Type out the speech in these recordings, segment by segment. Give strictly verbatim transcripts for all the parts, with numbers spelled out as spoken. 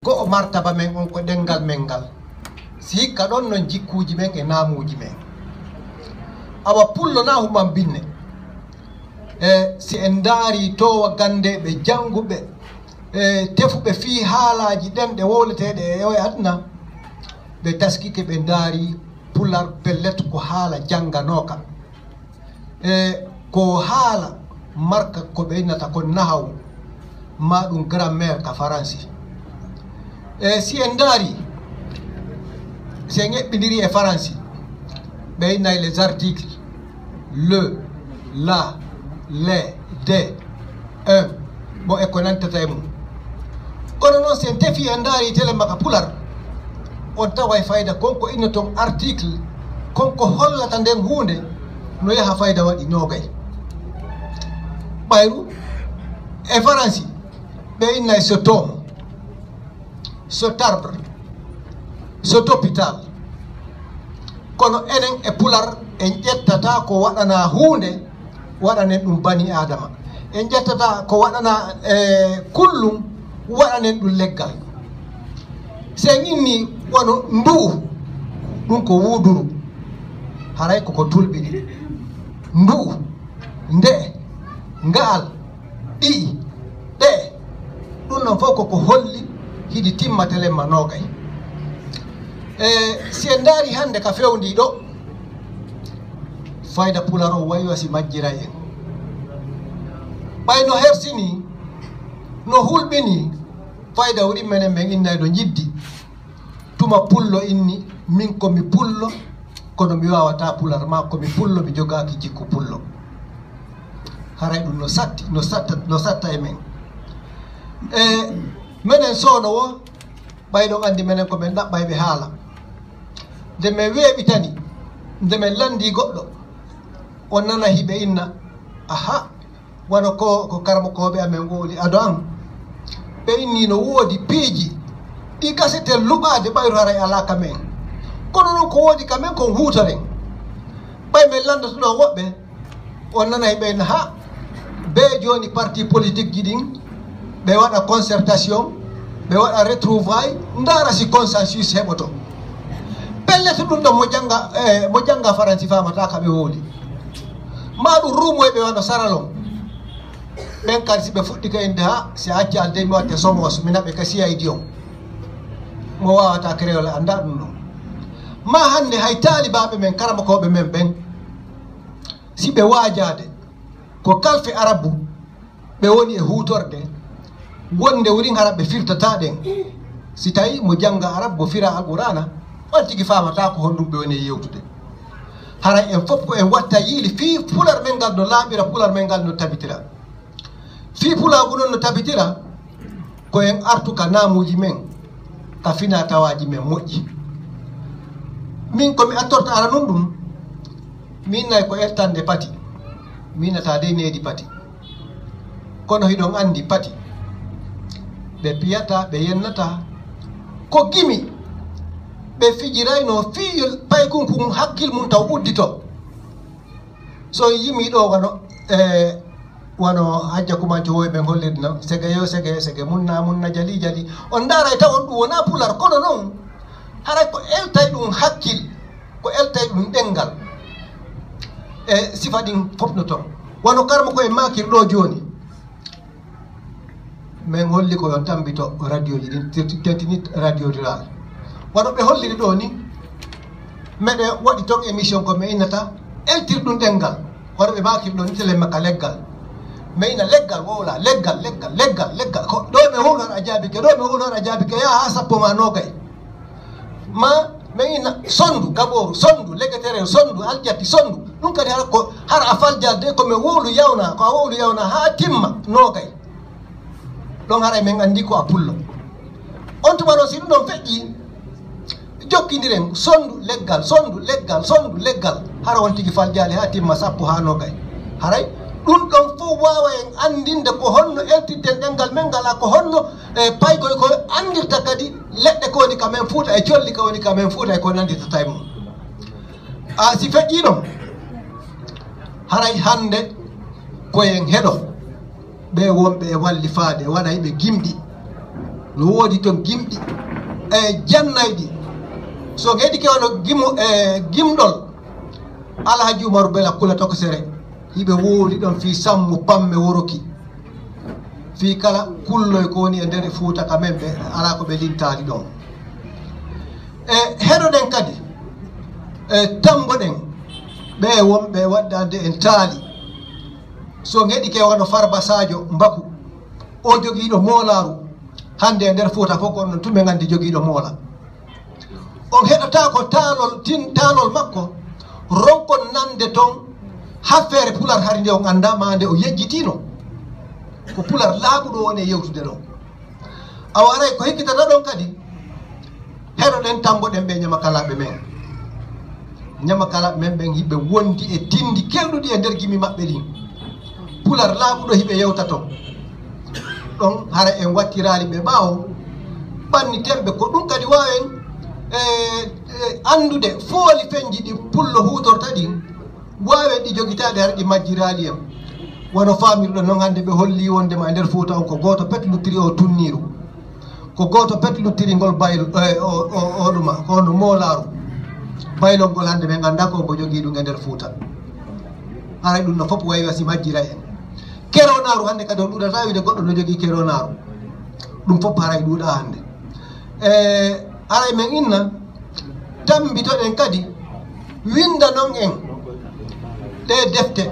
Ko o martaba men on, ko ɗenngal men ngal. Si hikka ɗon non jikkuuji men e naamuuji men. Awa pullo na human binne. E si en ndaari toowa ganndeeɓe, jannguɓe, e tefuɓe fii haalaaji ɗen ɗe wowleteeɗe e oye aduna, ɓe taskike ɓe ndaari pular pellet ko haala jannganooka. E ko haala marka ko ɓe innata kon nahawu, ma ɗum grammaire ka faransi. E si en ndaari, si en eɓɓindiri e faransi, ɓe innay les articles, le, la, les, des, un, bon, e ko nantata e mum. Kono noon, si en tefi en ndaari tele maka pular, on taway fayda kon ko innoton article, kon ko hollata nden huunde no yaha fayda waɗi noogay. Ɓayru e faransi, ɓe innay so toomo, so tarbre, so topital. Kono enen e pular, en ƴettata ko waɗana huunde, waɗanen ɗum bani adama. En ƴettata ko waɗana e kullum, waɗanen ɗum leggal. Si en inni wano ndu'u, ɗum ko wuuduru, haray koko tulɓini. Ndu'u, nde'e, nga'al, ɗi'i, ɗe'e, ɗum ɗon fof koko holli hiɗi timma telemma noogay. E si en ndaari hannde ka fewndii ɗo, fayda pular o wayi wa si majjiray en. Ɓay no hersinii, no hulɓinii, fayda wuri menen men innay no njiddi. Tuma pullo inni, min ko mi pullo, kono mi waawata pular, ma ko mi pullo, mi jogaaki jikku pullo. Haray ɗum no satti, no satta, no satta e men. E menen soono wo, ɓay ɗon anndi menen ko men ɗaɓɓayɓe haala. Nde men weeɓitani, nde men lanndii goɗɗo, on nana hiɓe inna, aha, wano ko, ko karamokooɓe amen wowli ado an. Ɓe inni no woodi piiji ɗi gaseten luɓaade ɓayru haray alaa ka men. Kono noon ko woodi ka men kon huutoren. Ɓay men lanndoto ɗo woɓɓe, on nanay ɓen ha bee jooni parti politique ji ɗin, ɓe waɗa concertation, ɓe waɗa retrouvaille, ndaara si consensus heɓoto. Pellet ɗum ɗon mo jannga, eh, mo jannga faransi faamata ka ɓe wowli. Ma ɗum ruumoyɓe wano saralon. Ɓen kadi si ɓe fuɗɗi ka innde ha, si a acci alde mi watte somos, mi naɓe ka C I D on. Mo waawata créole annda ɗum ɗon. Ma hannde hay taalibaaɓe men, karamokooɓe men ɓen, si ɓe waajaade, ko kalfe arabu ɓe woni e huutorde, wonde wurin hara ɓe firtata ɗen. Si tawi mo jannga arabu, mo fira Alqur'aana, on tigi faamata ko honɗum ɓe woni e yewtude. Haray en fof ko en watta yiili fii pular men ngal no laaɓira, pular men ngal no tabitira. Fii pulaagu non no tabitira, ko en artu ka naamuuji men, ka fina tawaaji men moƴƴi. Min ko mi attorta aranun ɗum, mi innay ko eltande pati, mi innata dey needi pati. Kono hiɗon anndi pati, ɓe piyata, ɓe yennata, ko gimi, ɓe fijirayno fii paykunkun hakkil mun taw uddito. So yimi ɗo wano, e, wano Hajja Kumanco woy ɓe hollirno, sege yo sege, sege munna, munna jali jali. On ndaaray taw on ɗum wona pular, kono noon, haray ko eltay ɗum hakkil, ko eltay ɗum ɗenngal. E sifa ɗin fof no toon. Wano karmo koye maakir ɗo jooni. Min holli ko yo tambito radio ji ɗin, tentinit radio rural. Wano ɓe holliri ɗo ni, meɗe waɗi ton émission ko mi innata eltir ɗum ɗenngal. Wano ɓe makiri ɗo ni, tele makka leggal. Mi inna leggal, wowla, leggal, leggal, leggal, leggal. Ko ɗo mi wowla a jaabike, ɗo mi wowla a jaabike, yaa haa sappo ma nogay. Ma, mi inna sonndu, gabooru, sonndu, legetere, sonndu, aljatti, sonndu. Ɗum kadi hara ko, hara a faljalde ko mi wowlu yawna, ko a wowlu yawna haa timma nogay. Ɗon haray min anndi ko a pullo. On tuma noon, si ɗum ɗon feƴƴi, jokkindiren, sonndu leggal, sonndu leggal, sonndu leggal, hara on tigi faljaali haa timma sappo haa nogay. Haray ɗum ɗon fof waawa en anndinde ko honno eltirten ɗenngal men ngal, ko honno, e, paykoy ko anndirta kadi leɗɗe ko woni ka men Fuuta e colli ka woni ka men Fuuta e ko nannditata e mum. A si feƴƴii ɗon, haray hannde ko en heɗo ɓe wonɓe e wallifaade, waɗay ɓe gimɗi. No woodi toon gimɗi e jannayɗi. So heɗike wano gimo e gimɗol Alhaji Umaru Bela Kula Tokosere, hiɓe woowri ɗoon fii sammu pamme woroki. Fii kala kulloy ko woni e nder Fuuta ka men ɓe alaa ko ɓe lintaali ɗoon. E heɗoɗen kadi e tamboɗen ɓe wonɓe waɗdaade en taali. So heɗike wano Farba Sadio Mbaku, o jogiiɗo moolaaru, hannde e nder Fuuta fof ko on tun ɓe nganndi jogiiɗo moola. On heɗotaako taalol tin taalol makko, ronkon nande toon haffeere pular hari nde on anndaa maa nde o yejjitiino. Ko pular laaɓuɗo woni e yewtude ɗoon. Awa aray ko hikkitata ɗoon kadi, heɗoɗen tamboɗen ɓe ñamakalaaɓe men. Ñamakalaaɓe men ɓen hiɓe wondi e tinndi kelɗuɗi e nder gimi maɓɓe ɗin. Pular laaɓuɗo hiɓe yewta toon. Ɗoon hara en wattiraali ɓe ɓaawo. Ɓanni temɓe ko ɗum kadi waawen e, e anndude fooli fenji ɗi pullo huutorta ɗin. Waawen ɗi jogitaade hara ɗi majjiraali en. Wano faamirɗon noon hannde ɓe holli wondema e nder Fuuta on ko gooto pet luttiri o tunniiru. Ko gooto pet luttiri ngol baylo, e, o, o, o ɗuma, ko hono moolaaru. Baylol ngol hannde men anndaa ko mbo jogii ɗum e nder Fuuta. Haray ɗum no fof wayi wasi majjira en. Keronaaru hannde kadi on ɗuɗata wiide goɗɗo no jogii keronaaru. Ɗum fof haray ɗuuɗa hannde. E, haray men inna, tambitoɗen kadi, winda non en ɗe defte,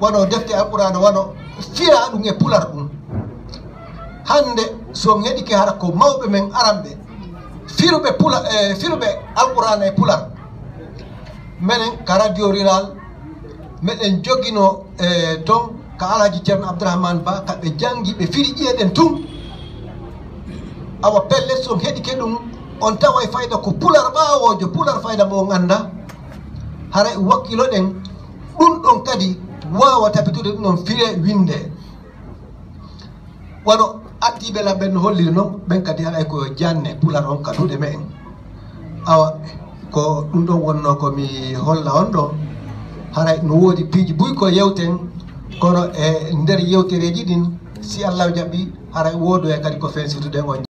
wano defte Alqur'aana, wano fira ɗum e pular ɗum. Hannde, so on heɗike hara ko mawɓe men aranɓe, firuɓe pula-, e, firuɓe Alqur'aana e pular. Menen ka Radio Rural, meɗen jogino, e, toon ka Alhaji Ceerno Abdourahmane Ba, ka ɓe janngi, ɓe firi ƴi'e ɗen tun. Awa pellet, so on heɗike ɗum, on taway fayda ko pular ɓaawoojo, pular fayda mo on anndaa. Haray wakkiloɗen, ɗum ɗon kadi waawa tabitude ɗum ɗon fire, winde. Wano ardiiɓe lan ɓen no holliri non, ɓen kadi haray ko yo janne pular on ka duɗe me'en. Awa, ko ɗum ɗon wonnoo ko mi holla on ɗo. Haray no woodi piiji buy ko yewten, kono e nder yewtereeji ɗin, si Allahu jaɓi, haray woodoya kadi ko fensitude on.